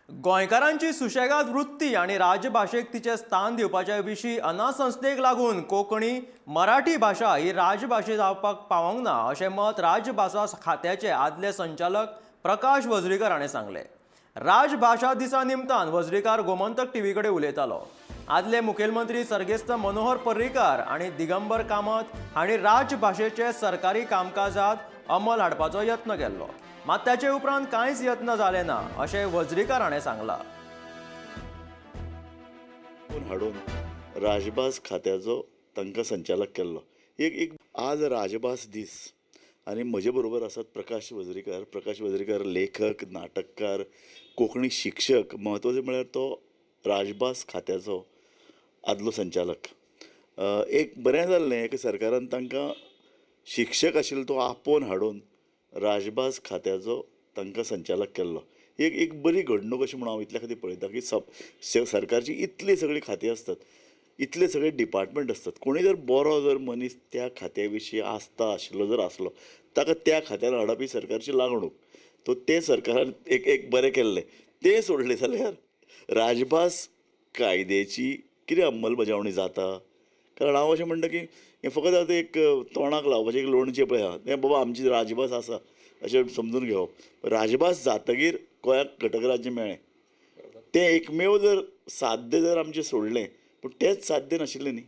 गोंयकारांची सुशेगाद वृत्ती आनी राजभाशेक तिचें स्थान दिवपाच्या विशीं अनासंस्थेक लागून कोंकणी मराठी भाशा ही राजभाशा जावपाक पावोंक ना अशें मत राजभाशा खात्याचे आदले संचालक प्रकाश वजरीकर हाणें सांगलें. राजभाशा दिसा निमतान वजरीकार गोमंतक टीव्ही कडेन उलयतालो. आदले मुखेलमंत्री सर्गेस्त मनोहर पर्रीकार आनी दिगंबर कामत हांणी राजभाशेचे सरकारी कामकाजांत अंमल हाडपाचो यत्न केल्लो, मात त्याचे उपरांत कांयच यत्न जाले ना अशें वजरीकार हाणें सांगलां. हाडून राजभास खात्याचो तांकां संचालक केल्लो. एक एक आज राजभास दीस आनी म्हजे बरोबर आसात प्रकाश वजरीकर. प्रकाश वजरीकर लेखक, नाटककार, कोंकणी शिक्षक, म्हत्वाचें म्हळ्यार तो राजभास खात्याचो आदलो संचालक. एक बरें जाल्लें एका सरकारान तांकां शिक्षक आशिल्लो तो आपोवन हाडून राजभास खात्याचो तांकां संचालक केल्लो. एक एक बरी घडणूक अशें म्हणून हांव इतल्या खातीर पळयता की सरकारची इतली सगळीं खातीं आसतात, इतले सगळे डिपार्टमेंट आसतात, कोणूय जर बरो जर मनीस त्या खात्या विशीं आसता आशिल्लो जर आसलो ताका त्या खात्यान हाडप ही सरकारची लागणूक. तो तें सरकारान एक एक बरें केल्लें. तें सोडलें जाल्यार राजभास कायद्याची कितें अंमलबजावणी जाता? कारण हांव अशें म्हणटा की हें फकत आतां एक तोंडाक लावपाचें एक लोणचें पळय आहा तें बाबा आमची राजभास आसा अशें समजून घेवप. राजभास जातगीर गोंयाक घटक राज्य मेळ्ळें, तें एकमेव जर साध्य जर आमचें सोडलें पूण तेंच साध्य नाशिल्लें न्ही.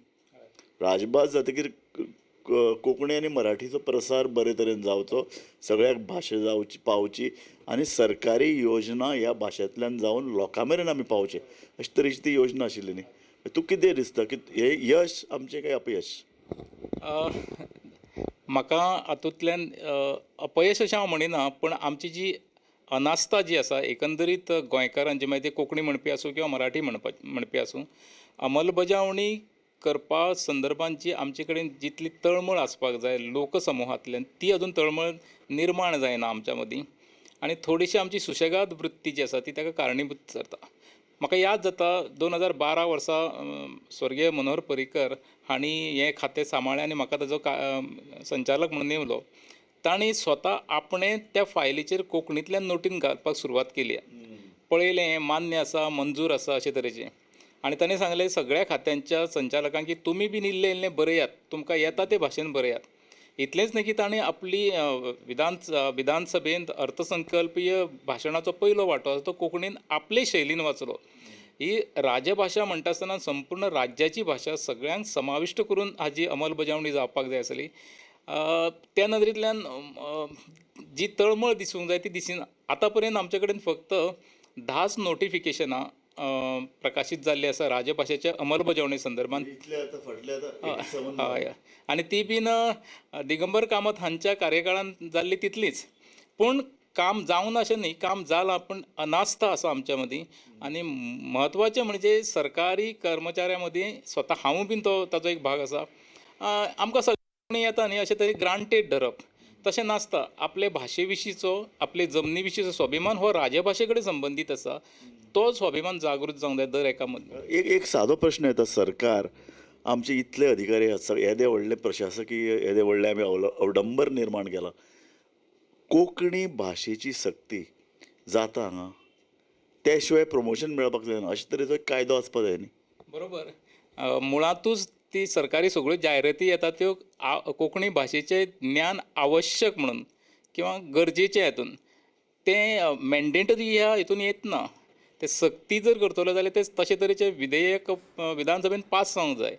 राजभास जातगीर कोंकणी आनी मराठीचो प्रसार बरे तरेन जावचो, सगळ्याक भाशा जावची पावची आनी सरकारी योजना ह्या भाशेंतल्यान जावन लोकां मेरेन आमी पावचे अशे तरेची ती योजना आशिल्ली न्ही. तुका कितें दिसता की हें यश आमचें काय अपयश? म्हाका हातूंतल्यान अपयश अशें हांव म्हणिना, पूण आमची जी अनास्था जी आसा एकंदरीत गोंयकारांची, मागीर ते कोंकणी म्हणपी आसूं किंवा मराठी म्हणपी आसूं, अंमलबजावणी करपा संदर्भात जी आमचे कडेन जितली तळमळ आसपाक जाय लोकसमुहांतल्यान ती अजून तळमळ निर्माण जायना आमच्या मदीं आनी थोडीशी आमची सुशेगाद वृत्ती जी आसा ती ताका कारणीभूत जाता. म्हाका याद जाता 2012 वर्सा स्वर्गीय मनोहर पर्रीकर हांणी हें खातें सांबाळ्ळें आनी म्हाका ताजो संचालक म्हणून नेमलो. तांणी स्वता आपणें त्या फायलीचेर कोंकणींतल्यान नोटीन घालपाक सुरवात केली. पळयलें हें मान्य आसा, मंजूर आसा अशे तरेचें, आनी ताणें सांगलें सगळ्या खात्यांच्या संचालकांक की तुमी बीन इल्लें इल्लें बरयात, तुमकां येता ते भाशेन बरयात. इतलेंच न्हय की ताणें आपली विधानसभेंत अर्थसंकल्पीय भाशणाचो पयलो वांटो आसा तो कोंकणीन आपले शैलीन वाचलो. ही राजभाशा म्हणटा आसतना संपूर्ण राज्याची भाशा सगळ्यांक समाविश्ट करून हाजी अंमलबजावणी जावपाक जाय आसली. त्या नदरेंतल्यान जी तळमळ दिसूंक जाय ती दिसिना. आतां पर्यंत आमचे कडेन फक्त 10 नोटिफिकेशनां प्रकाशीत जाल्लीं आसा राजभाशेच्या अंमलबजावणी संदर्भात. हय, आनी ती बीन दिगंबर कामत हांच्या कार्यकाळांत जाल्ली तितलीच. पूण काम जावना अशें न्ही, काम जालां, पूण अनास्था आसा आमच्या मदीं. आनी म्हत्वाचें म्हणजे सरकारी कर्मचाऱ्यां मदीं स्वता हांवूय बीन तो ताजो एक भाग आसा. आमकां सगळें येता न्ही अशें तरी ग्रांटेड धरप तशें नासता. आपले भाशे विशींचो, आपले जमनी विशींचो स्वाभिमान हो राजभाशे कडेन संबंदीत आसा, तो स्वाभिमान जागृत जावंक जाय दर एका मदीं. एक एक सादो प्रश्न येता, सरकार आमचे इतले अधिकारी आसा, येदे व्हडले प्रशासकीय, येदे व्हडले आमी अवडंबर निर्माण केलां, कोंकणी भाशेची सक्ती जाता हांगा, ते शिवाय प्रमोशन मेळपाक जायना अशे तरेचो एक कायदो आसपाक जाय न्ही. बरोबर, मुळांतूच ती सरकारी सगळ्यो जायराती येता त्यो कोंकणी भाशेचें ज्ञान आवश्यक म्हणून किंवा गरजेचें हातून तें मॅन्डेटरी ह्या हितून येतना. ते सक्ती जर करतलो जाल्यार ते तशे तरेचे विधेयक विधानसभेन पास जावंक जाय.